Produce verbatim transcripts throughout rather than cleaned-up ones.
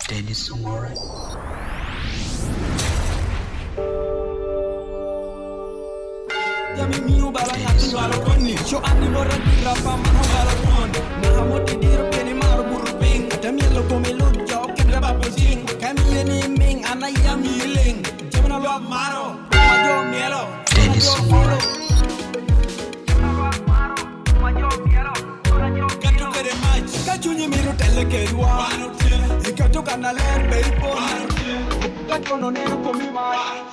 Dennis Ongore. Yam imio bala ŋat nywalo koni, co an i bot adira pa man obalo twon. Naka mot i diro pien imaro buto piny, ate myelo komi lut jo kede babo cing. Ka imie ni imiŋ, an a yam i liŋ. Jami na lwak maro, ma jo myelo, ma jo myelo. Keto kede mac, ka cunyi mito telle kedwa. Iketo kan aler, be ipon. Ka kono neno komi mac.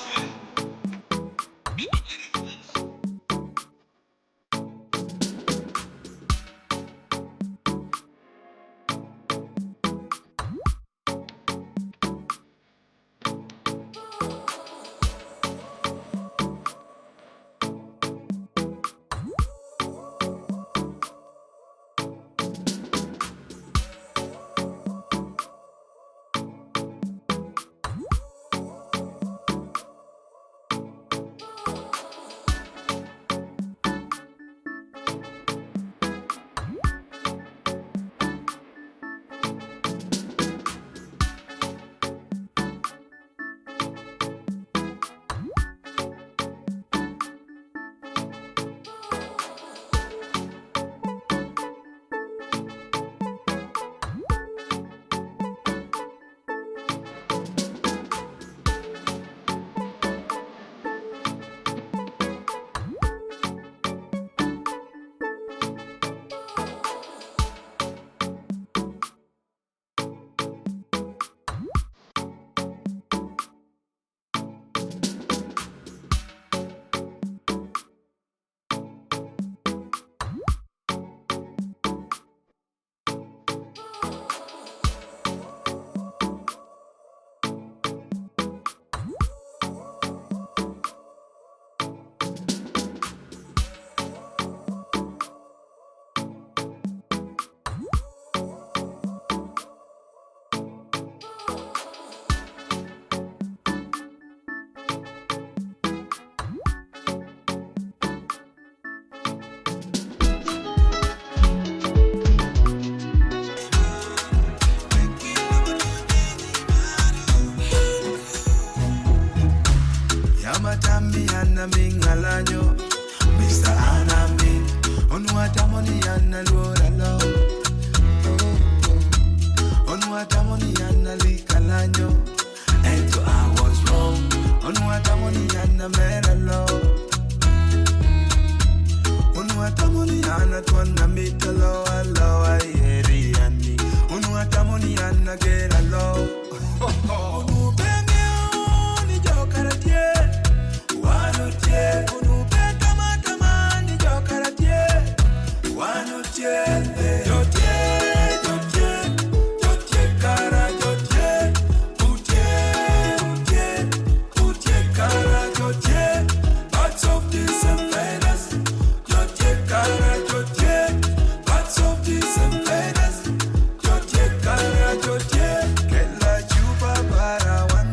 Yam atamo ni an amiŋ alanyo, Mister An Amiŋ. Onwoŋo atamo ni an alwor alo. Onwoŋo atamo ni an alik alanyo. Ento I was wrong. Onwoŋo atamo ni an amer alo. Onwoŋo atamo ni an atwon amit alo, alo ayeri anni. Onwoŋo atamo ni an ager alo. Onwoŋo pe aŋeo ni jo kara tye, wan otye. Onwoŋo pe atamo atama ni jo kara tye, wan otye. Jo tye, jo tye, jo tye kara, jo tye, otye, otye, otye kara, jo tye, birds of the same feathers. Jo tye kara, jo tye, birds of the same feathers. Jo tye kara, jo tye, kela cupa para wan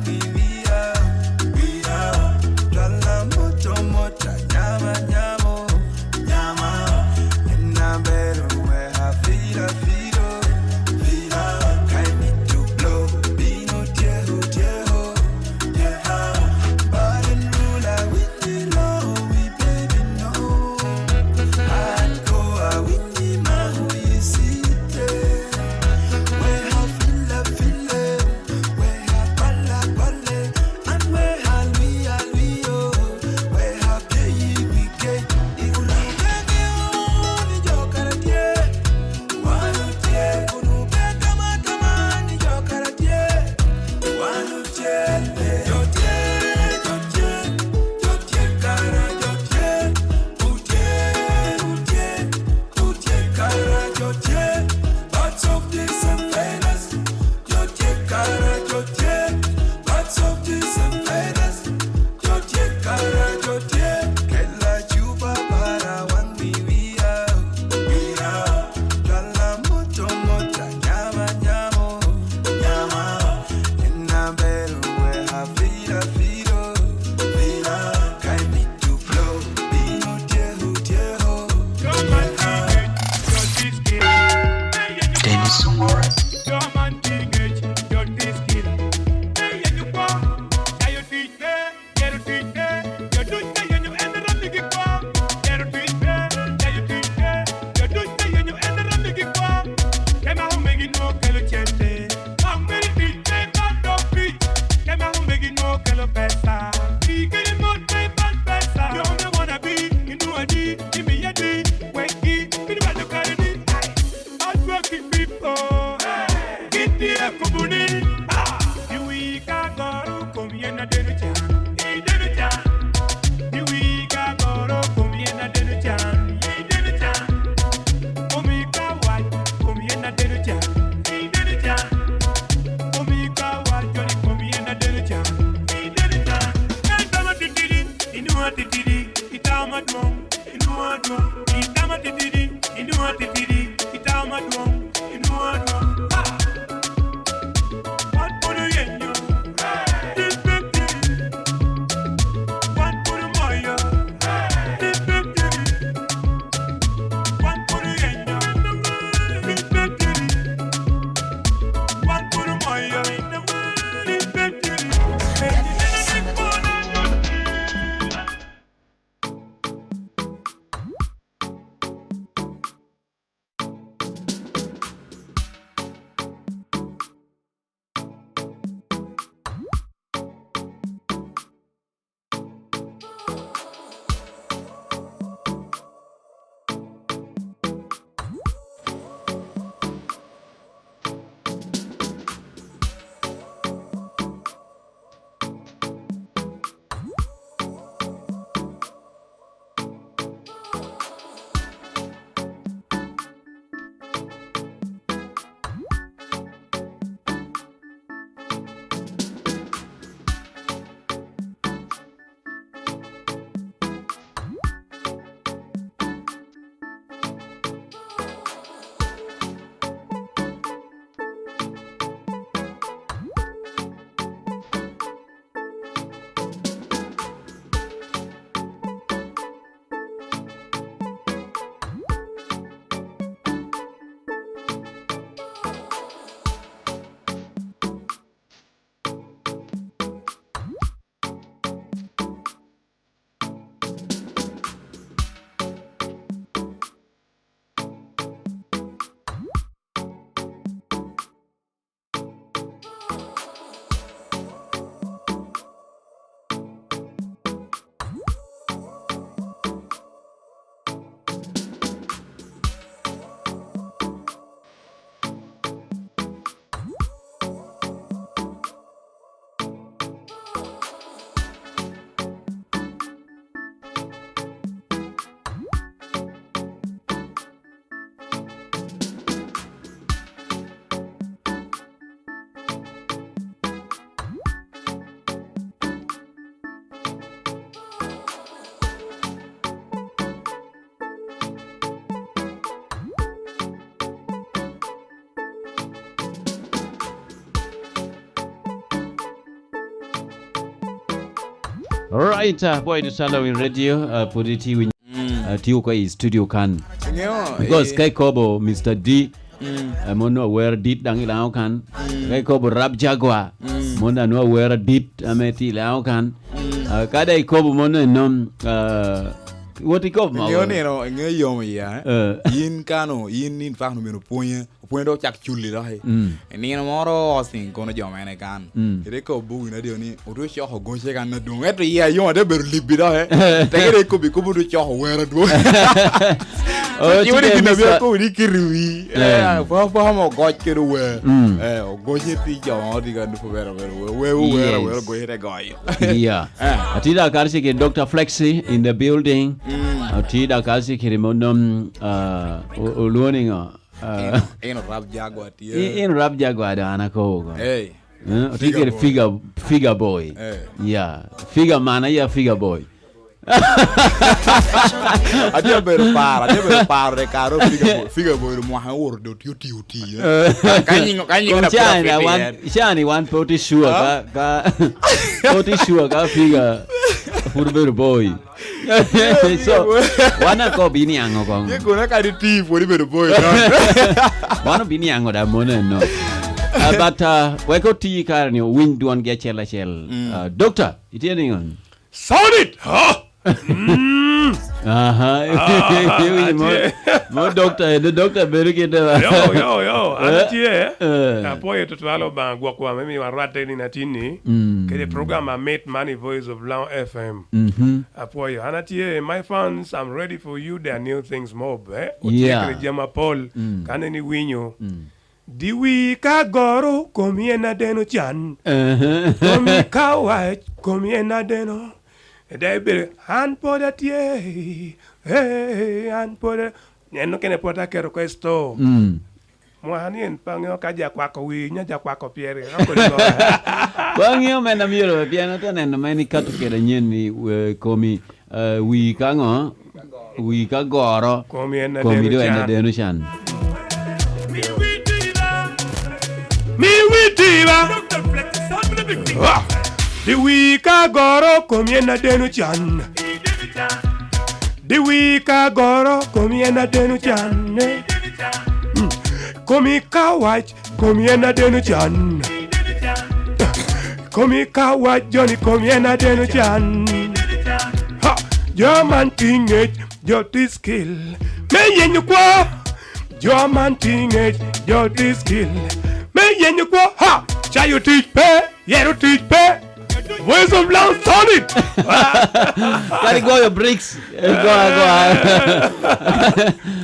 Akobo ni, ah, i wi ka goro kom yen adeno can, i deno can. I wi ka goro kom yen adeno can, i deno can. Kom i ka wac kom yen adeno can, i deno can. Kom i ka wac joni kom yen adeno can, i deno can. Ka itamo atitidi, inwoŋo atitidi, itamo adwoŋ, inwoŋo adwoŋ, itamo atitidi, inwoŋo atitidi, itamo adwoŋ, inwoŋo adwoŋ. Ah! Wan pwod oyenyo, hey! Wan pwod omoyo, hey! Wan pwod oyenyo, wan pwod omoyo. Alright, uh, boy, to Salawin Radio, uh, pwod itye winyo, uh, tye oko i studio kan. Because eh, ka ikobo Mister D, uh, mon nwa wer dit daŋ i Laŋo kan. Ka ikobo Rap Jaguar, mon nwa wer dit ame tye i Laŋo kan. Uh, ka da ikobo mon enom, uh, wot ikobo ma Ingeyo nino, ingeyo yom iya, eh? Eh. Yin kano, yin in fact omyero opwonye. Opwonye dok ocak culi dok, eh. Mm. I nino moro Osing kono jo mene kan. Mm. Ite kobo wina dio ni, otwe coko goce kan adwoŋ. Eto iya yom ate bedo libbi dok, eh. Teke ite kobi kobo otwe coko wer adwoŋ. Oh, so, iwinyo tye gin abiro Mister kobo ni kiri wi. Eh. Eh, pwa, pwa mo goc kede wer. Mm. Eh, ogoce pi jo ma otye ka nupo wer, wer, wer, wer, wer, wer, yes, ogoce te goyo. Yeah. Eh. Atye da karacel kede Doctor Flexi in the building. Mm. Atye da karacel kede mon nom, uh, o-, olwongo ni ŋo? Uh, in, in Rap Jaguar tye. In, in Rap Jaguar do an akobo ko. Hey. Eh, otye kede Figure Boy. Figure, Figure Boy. Eh. Yeah. Figure man, yeah, Figure Boy. Atye abedo paro, atye abedo paro de kare Figure Boy, Figure Boy mwaka oworo do tye oti oti, eh. Eh. Ka nying, ka nying kom na pira cani, piti wan, en. Cani wan pe oti sure ka, ka, pe oti sure ka Figure pud obedo boy. So, wan ako biniaŋo koŋ? Ye kono kadi ti pwod ibedo boy, no? Wan obiniaŋo da mono eno. Ah, but, ah, wek oti kare ni owiny dwongi acel acel. Mm. Ah, Doctor, itye niŋo? Sound it! Ha! Mm. Aha. Ah, iwinyo mo, atye. Mo doctor, eno doctor bedo kite ba? Yo, yo, yo, an atye. Eh. Apwoyo tutwal Obaŋa gwokwa me miwa rwatte ni natin ni. Mm. Kede program amit man i Voice of Laŋo F M. Mhm. Apwoyo. An atye, my fans, I'm ready for you, there are new things mob, eh? Otye kede jami apol. Mm. Kan en iwinyo. Mm. Diwi ka goro, komi en adeno can. Aha. Komi ka wac, komi en adeno. Eda ibedo, an pwod atye, eh, an pwod a-, en okene pwod aketo oko i store. Mm. Mwaka ni en pe aŋeo ka ja kwako wi, nya ja kwako pyere, ka kodi goro. Pe aŋeo men amyero, pien atye neno men ikato kede anyen ni, eh, komi, eh, wi ka ŋo? Wi ka goro, komi en komi adeno doŋ en can. Adeno can. Mi witi ba. Ah. Di wi ka goro, komi en adeno can. Di wi ka goro, komi en adeno can. Mm. Komi ka wac, komi en adeno can. Komi ka wac, joni komi en adeno can. Ha! Jo man tye ŋec, jo tye skill. Me yenyo kwo. Jo man tye ŋec, jo tye skill. Me yenyo kwo. Ha! Cayo tic pe, yero tic pe. Voice of Love Solid. Kadi goyo bricks. Go, go.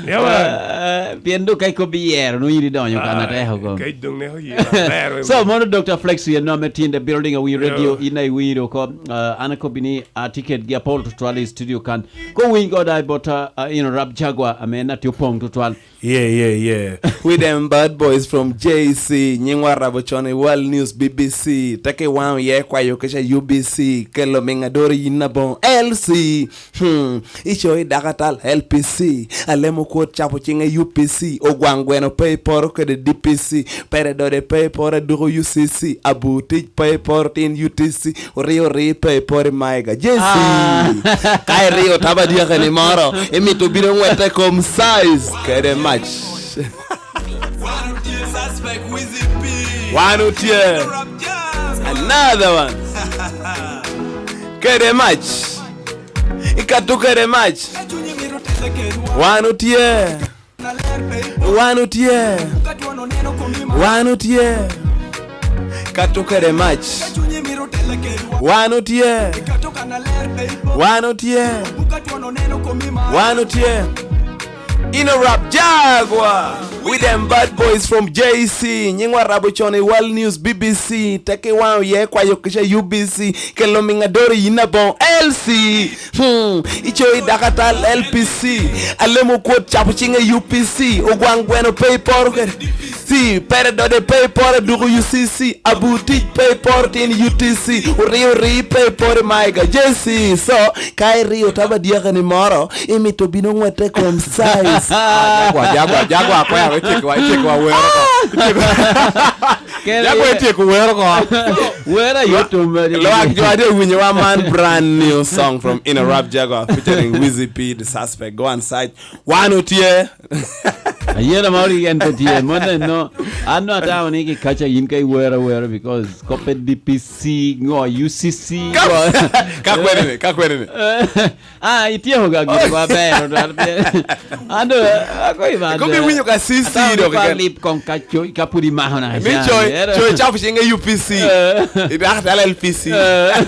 Yeah, man. Eh, pien dok ka ikobi yero, nwoŋo in idonyo kan atek oko. Kec dong ne oye maber. So, mono Doctor Flex, you know, me tin the building, we radio, in a iwinyo oko, uh, an akobi ni, uh, ticket gi apol tutwal i studio kan. Ko winy go dai bot, uh, uh, you know, Rap Jaguar, ame na ti opoŋ tutwal. Yeah, yeah, yeah. With them bad boys from J C, nyingwa rabo con i World News B B C, teke waŋ oye kwayo keca U B C, kelo miŋ adoro yin aboŋ L C. Hmm, ico i dakatal L P C, alemo kwot capo ciŋe U P C, ogwaŋ gweno pe i poro kede D P C, pere dode pe i poro aduko U C C, abu tic pe i poro tin U T C, orio ori pe i poro i Maiga. J C, ah, ka irio taba dyaka ni moro, imito bino ŋwete kom size kede mac. Wan otye. Another one. Kede mac. Ikato kede mac. Wan otye. Wan otye. Wan otye. Kato kede mac. Wan otye. Wan otye. Wan otye. Ino Rap Jaguar with them bad boys from J C. Nyingwa rabo con i World News B B C. Teke waŋ oye kwayo kica U B C. Kelo miŋ adoro yin aboŋ L C. Hmm, ico i dakatal L P C. Alemo kwot capo ciŋe U P C. Ogwaŋ gweno pe i poro kede C. Pere dode pe i poro aduko U C C. Abu tic pe i poro tin U T C. Orio ori pe i poro i Maiga. J C, so, ka irio taba dyaka ni moro, imito bino ŋwete kom size. Ah, Jaguar, Jaguar, Jaguar, kwero, icikowa, icikowa wero ko. Iciko-, kere Jaguar, ityeko wero ko. Wero aye otum, eh, lwak jo ade winyo wa man brand new song from Inner Rap Jaguar featuring Wizzy P, The Suspect. Go and search. Wan otye. Ayela ma ori en pe tye. Mono en no. An no atamo ni ki kaca yin ka iwero awera because kope D P C, ngo, U C C, ka, ngo. Ka kwene ni, ka kwene ni. Ah, ityeko ga gino maber, odwar pien. Ando, ako iba. Ko bi winyo ka C C do ka lip kong ka coy, ka pudi mako na. Mi coy, coy capo cinge U P C. Eh. Idaka tala L P C. Eh.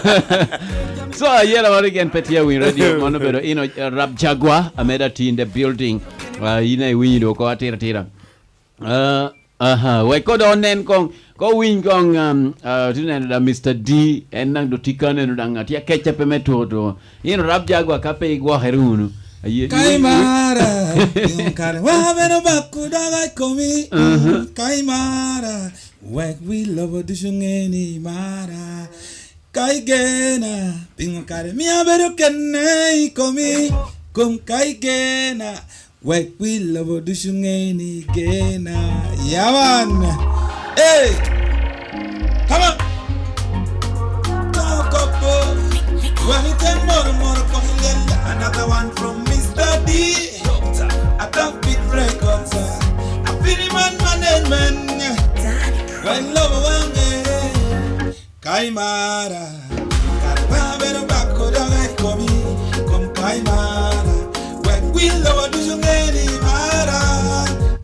So, ayela moro gen pe tye win radio, mono bedo ino, eh, Rap Jaguar, ameda ti in the building. Ah, ina iwinyo do ko atira tira. Ah, aha, wek kodo onen kong, ko winy kong, um, ah, ti neno da Mister D, en nang do tika neno dang atia keca pe me tuko tuko. Ino Rap Jaguar ka pe igwokere wunu. Aye. Ka imara, yung kare. Wa beno bako daga komi. Aha. Ka imara, wek wi lobo ducu ŋe ni imara. Ka igena, pingo kare mi abedo kene i komi, kom ka igena, wek wi lobo ducu ŋe ni igena. Yaman. Hey! Come on! Talk up, boy. When you tell more, more, come in, another one from Mister D. Attack Beat Records. A pretty man, management. When love one day. Ka imara, kare ba abedo bako doga i komi, kom ka imara, wek wil lobo ducu ŋe ni imara.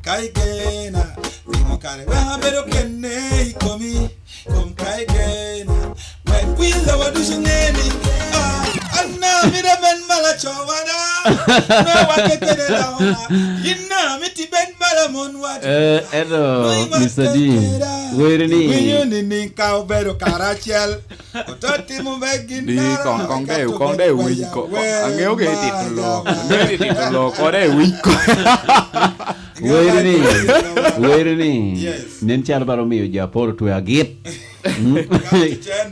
Ka igena, pingo kare ba abedo kene i komi, kom ka igena, wek wil lobo ducu ŋe ni, ah, an na mito ben mala cowada, me wake kede laona, yin na miti ben mala mon wada. Eh, ento, Mister D, weri ni winyo ni niŋ ka obedo karacel, ote timo me gin Di, kong, kong de, kong de winy, ko-, ko-, angeo ge itito lo, angeo ge itito lo, kong de winy ko. Weri ni, weri ni, Yes. nen calo bala omiyo jo apol otwe agit. Mm.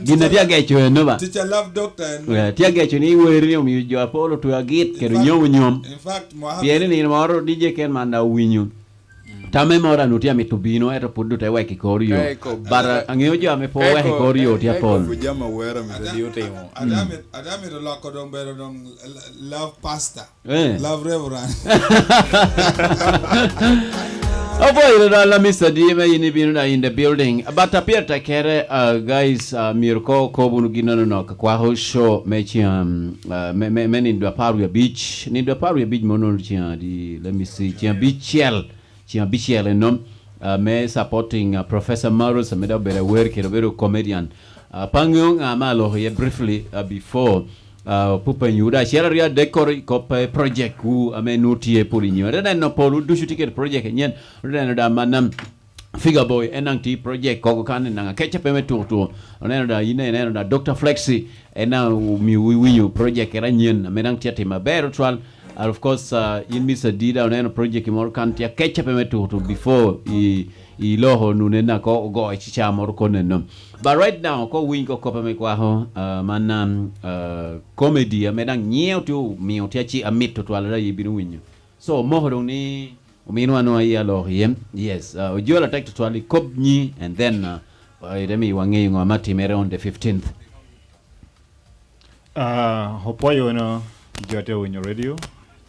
Gin a tye ageco eno ba? Teacher love doctor eno. Eh, tye ageco ni weri ni omiyo jo apol otwe agit, kede nyom onyom. In fact, Mohammed, pien ni nino moro D J Ken man da owinyo. Tamme moro anu tye amito bino, ento pwod doŋ te wek i kor yo. Ka eko, but, uh, ang'eyo jo ame pwod wek i kor yo tye apol. Ka eko jami awera mito di otimo. Ada-, ada-, amito loko doŋ bedo doŋ l-, love pastor. Eh. Love Reverend. Apwoyo dada, Mister D, me in ibino da in the building. But, uh, pire tekere, uh, guys, uh, myero ko, ko wunu gin nono nok kwako show me cen, um, uh, me, me, me nindo apar wie abic. Nindo apar wie abic mo nono cen adi? Let me see. Cen abicel. Cen abicel eno, uh, me supporting, uh, Professor Maros, ame dok obedo awer kede obedo comedian. Uh, pe aŋeo ŋa ame aloko iye briefly, uh, before. Uh, pupe nyuda acel aryo adek koro i kop, eh, project wu ame nu tye pwod i nyim. Ate neno pol ducu tye kede project anyen. Ate neno da man, um, Figure Boy, en daŋ tye i project koko kan, en daŋ akeca pe me tuko tuko. Oneno da, in ineno da, Doctor Flexi, en daŋ omio iwinyo project kere anyen, ame daŋ tye atim aber otwal. And of course, uh, in Mister D da, oneno project moro kan tye akeca pe me tuko tuko before i, i loko nune na ko ogo i cica moro koneno. But right now, ko winy ko kop ame kwako, uh, man, um, uh, comedy ame daŋ nyiŋe otye omio tye aci-, amit otwal da, ibino winyo. So, omoko doŋ ni ominwa nwa iye aloko iye. Yes, uh, ojolo atek tutwal i kop nyi, and then, uh, uh, ite miyo waŋeyo ŋo ame atimere on the fifteenth. Ah, opwoyo wunu jo te winyo radio,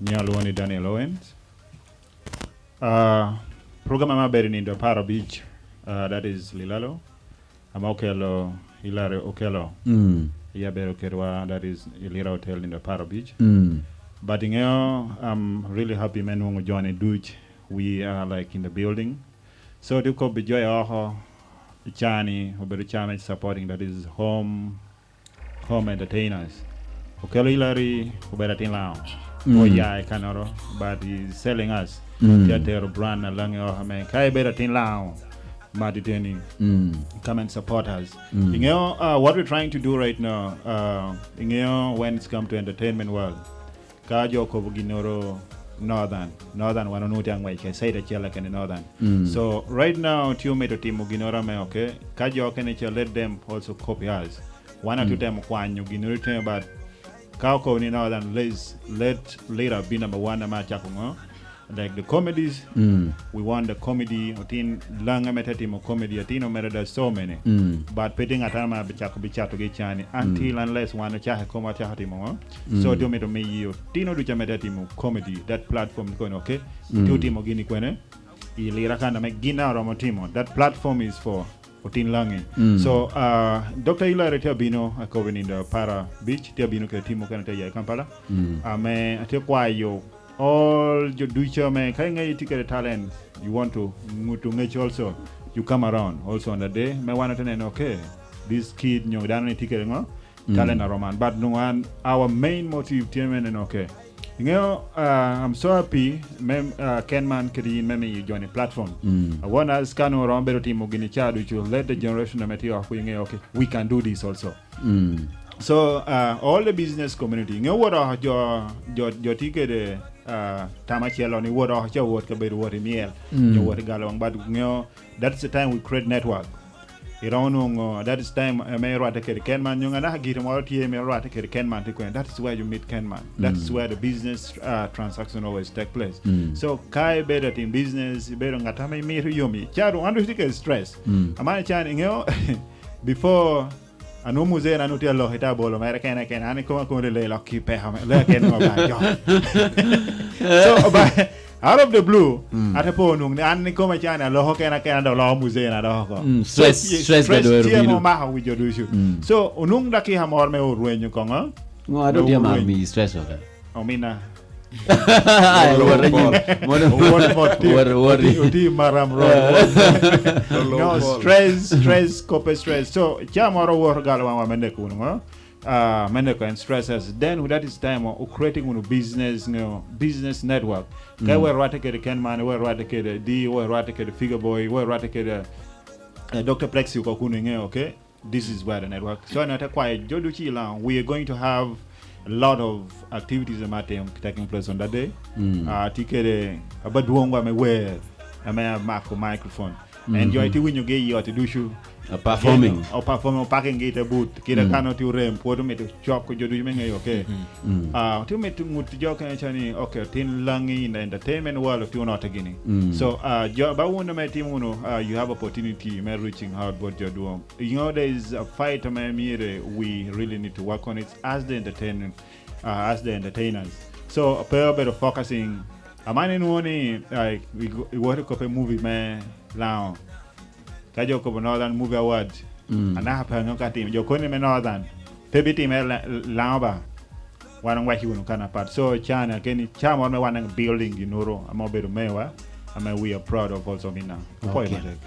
nyiŋa lwongo ni Daniel Owens. Ah, program ame abedo i nindo apar abic, ah, that is Lilalo. Ame okelo Hilary Okello. Mm. Eye abedo kedwa, that is, i Lira Hotel nindo apar abic. Mm. But iŋeo, I'm really happy me nwoŋo joni duc. We are, like, in the building. So, tye kobbi jo i oko, i cani, obedo cani supporting, that is home, home entertainers. Okello Hilary, obedo atin Lango. Mm. Oya i kanoro, but he's selling us. Mm. Tye atero brand na Lango i oko ame. Ka ibedo atin Lango, Matiteni. Mm. Come and support us. Mm. Iŋeo, uh, what we're trying to do right now, uh, iŋeo when it's come to entertainment world, ka jo okobo ginnoro Northern, Northern wan onwoŋo tye aŋwec kede side acel kene Northern. Mm. So right now tye omito timo ginnoro ame, okay, ka jo okene ca, let them also copy us. Wan atye temo kwanyo ginnoro itime, but ka okobo ni Northern, let's, let Lira be number one ame acako ŋo? Like the comedies, mm, we want the comedy, otin Lango ame te timo comedy, atino mere, there's so many. Mm. But pe tye ŋattoro ame abicako, bicatogi i cani, until, mm, unless wan ocako i koma, ocako timo ŋo? Mm. So, tye omito miyo otino ducu ame te timo comedy, that platform kono, okay? Mm. Tye otimo gini kwene? I Lira kan ame gin a oromo timo. That platform is for otin Langi. Mm. So, uh, Doctor Hilary tye abino, akobo i nindo apar abic, tye abino kede team mukene tye i Kampala. Mm. Ame atye kwayo all jo ducu ame ka iŋeyo itye kede talent, you want to ŋuto ŋec also, you come around also on the day. Me wan ote neno, okay, this kid nyo dano ni tye kede ŋo? Mm. Talent aroman. But nwoŋo an, our main motive tye me neno, okay. Iŋeo, uh, I'm so happy me, uh, Ken man kede yin me miyo joni platform. Mm. I want us ka nwoŋo oromo bedo timo gini ca ducu, let the generation ame tye oko iŋeo, okay, we can do this also. Mm. So, uh, all the business community, iŋeo wot oko jo, jo, jo tye kede, uh, tam acel ni wot oko ca wot kabedo wot i myel, mm, nyo wot i galo waŋ, but iŋeo, that's the time we create network. Iromo nwoŋo, that is time, eh, me rwatte kede Ken man, nyo anaka gire moro tye me rwatte kede Ken man tye kwene. That is where you meet Ken man. That is, mm, where the business, uh, transaction always take place. Mm. So, ka ibedo atim business, ibedo ŋat ame imito yomi. Ca doŋ an doŋ tye kede stress. Mm. Amano can, iŋeo, before, anwoŋo muzee na nwoŋo tye aloko i te abolo mere kene kene, an ikoma kono lele lok ki peko me, lek en ŋo ba jo. So, ba, out of the blue, mm, ate po onwoŋo ni an ikoma can aloko kena kena dok loko muzee na dok oko. Mm, stress, so, stress stress da dwero tye bino. Mo mako wi jo ducu. Mm. So, onwoŋo dakika moro me orwenyo koŋo. Ŋo a dok tye maro miyi stress oko? Omina. Ai, wot anyim. Mono. Wot, wot, wot, wot. Oti, oti maram ro. No, stress, stress, kope stress. So, ca moro wot galo waŋ wa me neko wunu ŋo? uh, me neko en stresses. Then with that is time o creating wunu business, you know, business network. Ka iwe rwatte kede Ken Man, iwe rwatte kede D, iwe rwatte kede Figure Boy, iwe rwatte kede uh, Doctor Plexi oko kuno, ingeyo, okay? This is where the network. So, na te kwayo jo ducu i Lango, we are going to have a lot of activities that might take, taking place on that day. Uh, tye kede abadwongwa me wer, ame amako microphone. And jo itye winyogi i ot ducu. A performing. O performing, o parking gi i te but. Kit a kan otye orem, pwod omito cok jo ducu me ngeyo, okay? Ah, otye omito ngut jo kene ca ni, okay, otin Langi in the entertainment world, otye onotte gini. So, ah, jo, ba wun ame itimo wunu, ah, you have opportunity me reaching out bot jo dwong. You know, there is a fight ame myero we really need to work on it as the entertainment, uh, as the entertainers. So, pe obedo focusing. Aman inwoŋo ni, like, igo-, iwoto i kop movie me Lango. Ka jo kobo Northern Movie Award, anaka pe aŋeo ka timo. Jo koni me Northern, pe bitime La-, Lango ba. Wan oŋwaci wunu kan apat. So, can, akeni, ca moro me wan building ginoro, ame obedo mewa, ame we are proud of also, me now. Opwoyo matek.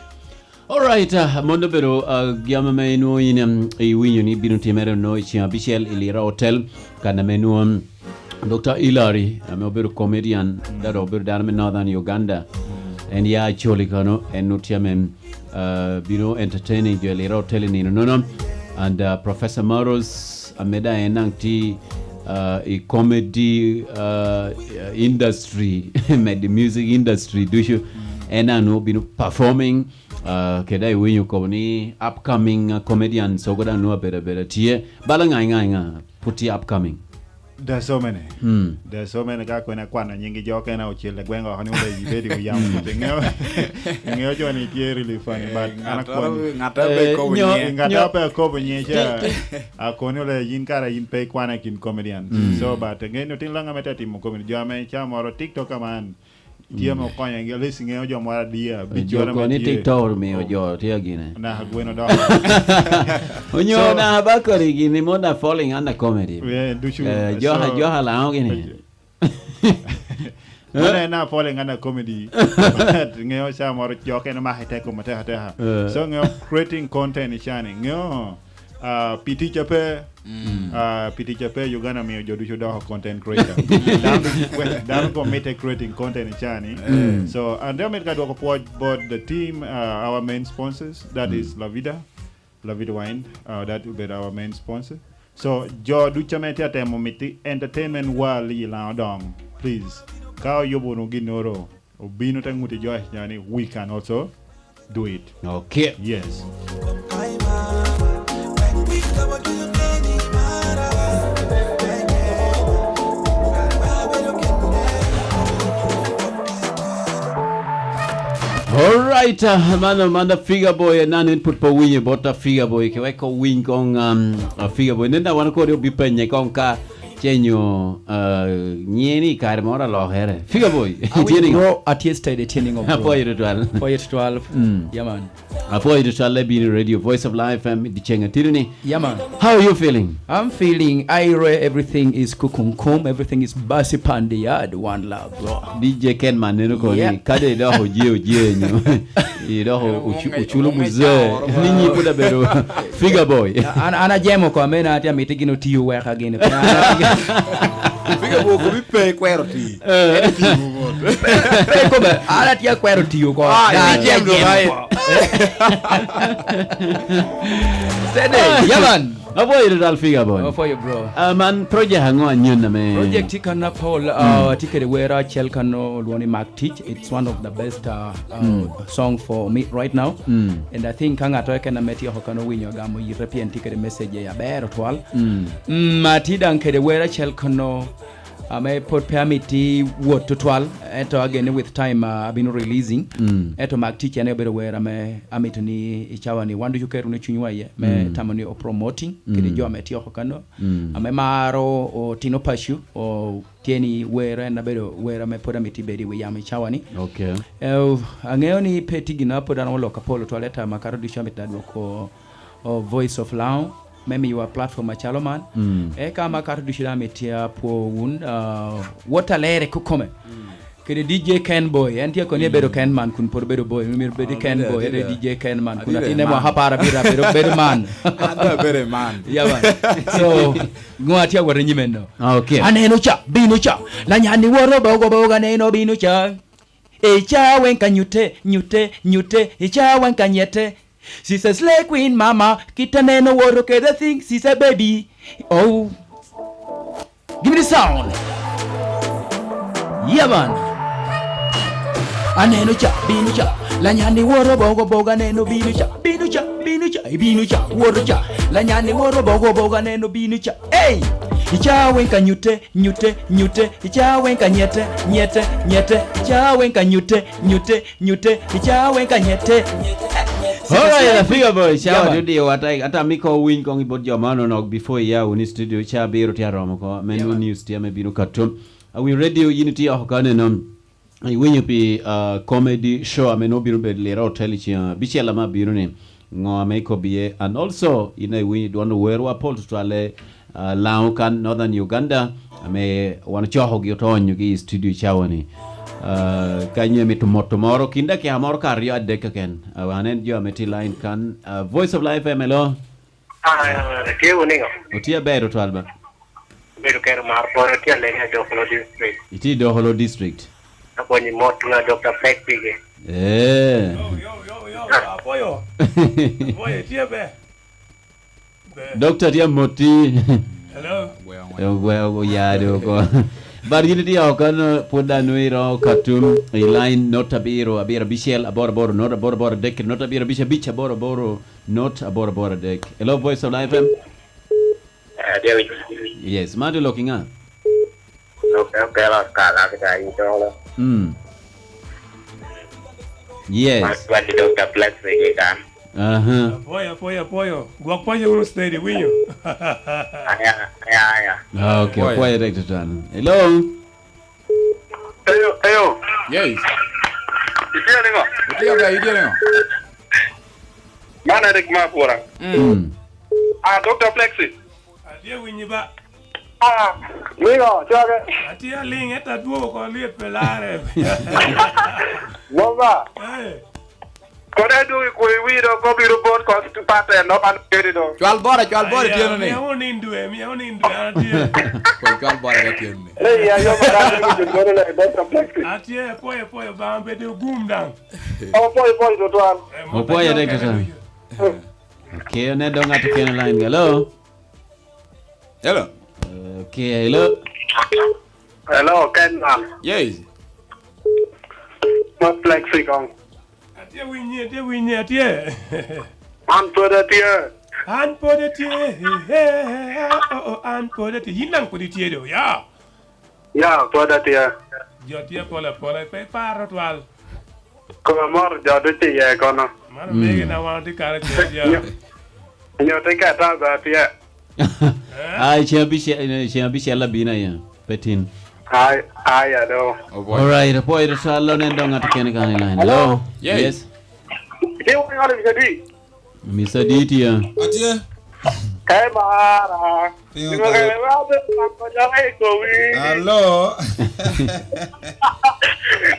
Alright, uh, mondo obedo, uh, gin ame inwoŋo in, um, iwinyo ni bino timere onwoŋo i ceng abicel i Lira Hotel, kan ame nwoŋo, um, Doctor Hilary, ame obedo comedian, dado obedo dano me Northern Uganda. En ya Acholi kano, en nwoŋo tye ame, uh, bino entertaining jo i Lira Hotel i nino nono. And, uh, Professor Maros, ame da en daŋ tye, uh, i comedy, uh, industry, med music industry ducu, en daŋ nwoŋo bino performing. Ah, kede iwinyo kobo ni upcoming, ah, comedians ogo daŋ nwoŋo abedo abeda tye. Bala ŋa, ŋa, ŋa put tye upcoming? There's so many. Mm. There's so many. Ka kwene akwano nyingi jo kene ocel e gwengo, ni wala ibedi wi yamo. Ŋeo, ŋeo jo ni tye really funny, but an akwano. Ŋat a pe kobo nye. Ŋat a pe kobo nye ca. Akoni wala yin kara yin pe ikwana kin comedian. Mm. So, but again, otin langa me te timo comedy. Jo ame ca moro TikTok aman. Tye ame okonyogi, at least ŋeo jo moro adi abic. Jo koni tye. TikTok omio jo tye agine. Naka gweno dok. Onyo naka bakori gini mondo a falling under comedy. Yeah, ducu. Eh, jo ha, jo ha Lango gini. Mano en a falling under comedy. But ŋeo ca moro jo kene omako i teko matek ateka. Eh. So ŋeo creating content i cani. Ŋeo, ah, pi tic ape, ah, pi tic ape, Uganda omio jo ducu odoko content creator. Dano, dano ko mitte creating content i cani. So, and then mit ka dwoko pwoc bot the team, ah, our main sponsors, that is Lavida, Lavida Wine, ah, that will be our main sponsor. So, jo ducu ame tye atemo miti entertainment world i Lango doŋ, please, ka oyubo wunu ginnoro, obino te ŋuti jo ahinya ni we can also do it. Okay. Yes. Alright, uh, mano, mano Figure Boy, nano en put pe owinyo bot, uh, Figure Boy, ke wek owiny kong, um, uh, Figure Boy. Nenda wan kodi obipenye kong ka Cenyo, ah, nyiŋe ni i kare moro alokere. Figure Boy, itye niŋo? Bro, atye steady, itye niŋo, bro? Apwoyo tutwal. Apwoyo tutwal. Mm. Yeah, man. Apwoyo tutwal, le bino Radio Voice of Life F M, dyeceŋ atino ni. Yeah, man. How are you feeling? I'm feeling ire, everything is kukumkum, everything is basi pan the yard, one love, bro. D J Ken man neno koni, yeah, kade idoko oje, oje nyo. Idoko ocu-, oculo muzee. Ni nyi pud abedo Figure Boy. An, an ajemo ko amena, atye amito gin otiyo weka gin. Figure Boy, kobi pe ikwero ti. Eh. En itiyo mot. Pe, pe, pe, kobe, an atye akwero tiyo ko. Ah, ya, ya, jem do ajemo bai. Ko. Steady, yeah, man. Apwoyo tutwal Figure Boy. Oh, for you, bro. Ah, man project aŋo anyen ame? Project tye kan apol, ah, tye kede wera acel kan olwongo ni Mak Tic. It's one of the best, uh, uh, song for me right now. Mm. And I think ka ŋat okene ame tye oko kan owinyo agamo yite pien tye kede message aber otwal. Mm. Mm, atye daŋ kede wer acel kono ame pwod pe amito wot tutwal, ento ageni with time, uh, abino releasing. Mm. Ento Mak Tic en obedo wer ame amito ni i cawa ni wan ducu oket wunu cunywa iye me tamo ni o promoting kede jo ame tye oko kano, ame maro otino paco, o tye ni wer en abedo wer ame pwod amito bedo i wi yamo i cawa ni. Okay. Eh, aŋeo ni pe tye gin a pwod an oloko apol otwal, ento makato ducu amito adwoko, o, Voice of Lango me miyowa platform acalo man. Mm. Eka makato ducu daŋ amito apwo wun, ah, wot alere kukome. Mm. Kede D J Ken Boy, en tye koni ebedo Ken Man kun pwod obedo boy, myero bed Ken Boy, ate D J Ken Man kun atin e mwaka apar abiro abedo bedo man. An doŋ abedo i man. Yeah, man. So, ŋo atye awot i nyime no? Okay. Aneno ca, bino ca, lanyani woro bogo bogo, aneno bino ca. Eca wen ka nyute, nyute, nyute, eca wen ka nyete. She's a slay queen, mama, kit aneno woro kede thing, she's a baby. Oh. Give me the sound. Yeah, man. Aneno ca, bino ca. Lanyani woro bogo bogo, aneno bino ca. Bino ca, bino ca, bino ca, woro ca. Lanyani woro bogo bogo, aneno bino ca. Hey! Ica wen ka nyute, nyute, nyute. Ica wen ka nyete, nyete, nyete. Ica wen ka nyute, nyute, nyute. Ica wen ka nyete. All right, the figure boy, cawa ni odiyo ata, ata mi ko winy kong i bot jo ma ononok before iya wuni studio, ca biro tye aromo ko, me no news tye me bino katum. Awi radio yin itye oko kaneno. Iwinyo pi, ah, comedy show ame nobino bedo Lira Hotel i ceng abicel ame abino ni. Ngo ame ikobi iye? And also, in iwinyo dwon owerwa pol tutwalle, ah, Laŋo kan Northern Uganda, ame wan ocokogi oto onyogi i studio i cawa ni. Ah, ka nyo emito moto moro, kin dakika moro ka aryo adek keken. Ah, wan en jo ame tye line kan, ah, Voice of Life M L O. Ah, tye wunu niŋo? Otye aber otwal ba. Bedo kero mar poro tye alenge i Dokolo District. Itye i Dokolo District. Abonyi mot na Dokta Flex Pige. Eh. Yo, yo, yo, yo, yo, apoyo. Apoyo, itye be. Be. Dokta tye amoti. Hello. Ogwe-, oyade oko. But yin itye oko no, pwod da nwe iro katum i line not abiro, abiro abicel, aboro aboro, not aboro aboro, dek, not abiro abic, abic, aboro aboro, not aboro aboro adek. Hello, Voice of Life M. Eh, David. Yes, man to looking at. Okay, okay, Lord, ka la kita i dolo. Mm. Yes. Mas wan di Dokta Flex ni kan. Aha. Apoyo, apoyo, apoyo. Gwok paco wunu steady, winyo. Aya, aya, aya. Ah, okay, apoyo. Apoyo tek tutwal. Hello. Eyo, eyo. Yes. Itye niŋo? Itye ber, itye niŋo? Man Eric Mapura. Mm. Mm. Ah, Dokta Flexi. Atye winyi ba. Ah, niŋo, coge? Atye aliŋ, ento adwogo oko lyet pe larre. Mom ba? Eh. Kodi adwogo i kwo i wi dok obiro bot kos pattern no man kedi do. Cwal bora, cwal bora. Aya, ityeno ni. Mia onindo e, mia onindo e, an atye. Kodi cwal bora ka ityeno ni. Ey, ayo ma dano ni jot gono le, Dokta Flexi. Atye, apoyo, apoyo, Obaŋa bed ogum daŋ. Opoyo, opoyo tutwal. Eh, mot Opoyo adoŋo tek tutwal. Kenya. Okay, ne dong ŋat okene line. Hello? Hello? Okay, hello? Hello, Ken man. Yes. Ma Flexi kong. Atye winyi, atye winyi, atye. An pwod atye. An pwod atye. He, he, he, he, oh, oh, an pwod atye. Yin daŋ pwod itye do, ya. Ya, pwod atye. Jo tye pol apola, pe iparo twal. Kome moro jo ducu iye kono. Mano mege na wan tye kare kede jo. Nyo, nyo tye keta be atye. Eh? Ai, ceng abicel, ceng abicel abino aye. Pe tin. Ai, ai, ado. All right, apwoyo tutwal, lo nen dong ŋat okene kan i line. Hello? Hello? Yes. Yes. Tye wun ŋolo bisa di? Mister D tye. Atye. Kae mara. Pingo kare wa be pako jala i kowi. Alo.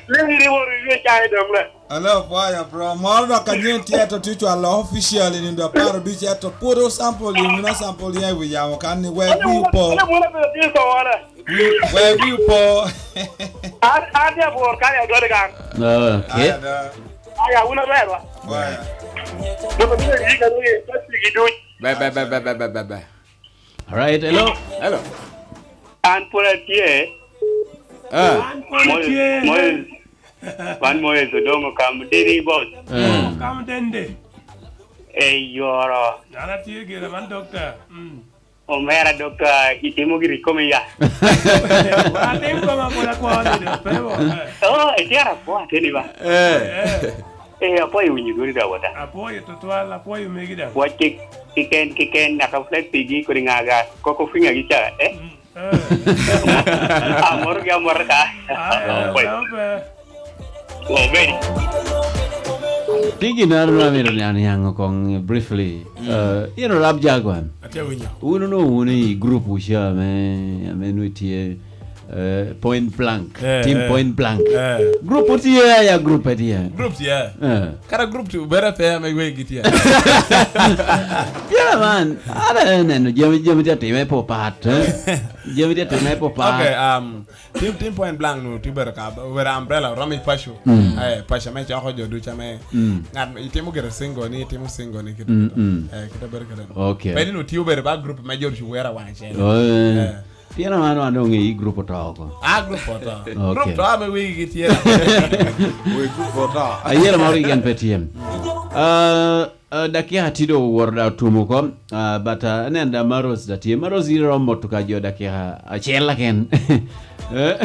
Liri wori ywe chai dong le. Alo, pwoyo, bro. Moro dok anyen tye, to tye cwalo official i nino apar abic, ento pwod osample, i nino sample ya i wi yamo kan ni wek wi opo. Wek wi opo. An, an ya bor kare adwade gang. Okay. Aya, da. Aya, wun aberwa. Waya. Moto bino yika ni, pasi gi duc. Be, be, be. All right, hello. Hello. An pwod atye. Ah. An pwod atye. Moyes, Moyes. Wan Moyes Odongo kam dini boss. Eh. Kam dende. Ey, yoro. An atye gire man, Dokta. Mm. Omera, Dokta, itimo giri kome ya. Atim koma pwod akwao ni do, pe bo. Oh, itye ara kwa teni ba. Eh. Eh. Eh, apwoyo winyo dwoni da wata. Apwoyo tutwal, apwoyo megi da. Wac ki, kiken, kiken, naka flex pigi kodi ŋaga, koko finga gi ca, eh? Mm. Eh. Amoro gi amoro ka. Ah, eh, pe, pe. Obedi. Tye gin moro ma amito niang, niang kong briefly. Mm. Eh, in orab Jagwan. Atye winyo. Wun onongo wun i group wu ca ame, ame nwe tye, Eh, point blank. Eh, team eh. Point blank. Eh. Group otye ya, group etye. Group tye. Eh. Kara group tu bere pe ame wegi tye. Yeah, man. Ada neno jami, jami tye time po pat. Eh? Jami tye time po pat. Okay, um, team, team point blank no tye bere ka, bere umbrella, romi pacho. Mm. Eh, pacho me choko jo duca me. Mm. Ngat itimo gire single ni, itimo single ni, kito, mm, kito. Mm. Eh, kito bere kito. Okay. Peni no tye bere ba group me jo ducu wera wang chene. Oh, eh. Eh. Pien an wan onge i grup oto oko. Ah, grup oto. Okay. Grup oto ame wigi tye. Wegi grup oto. Ayela moro keken pe tye. Ah, ah, dakika tye doŋ owoto da otum oko. Ah, but, ah, anen da Maros da tye. Maros iro moto ka jo dakika acel aken. Eh?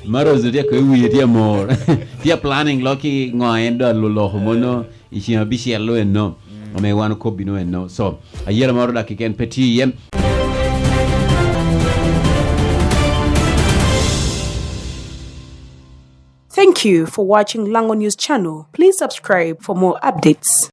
Maros da tye ko i wiye tye amor. Tye planning lo ki ŋo en do aloloko mono. I ceng abicel lo eno, mm, ame wan okobbi no eno. So, ayela moro dak keken pe tye iye. Thank you for watching Lango News Channel. Please subscribe for more updates.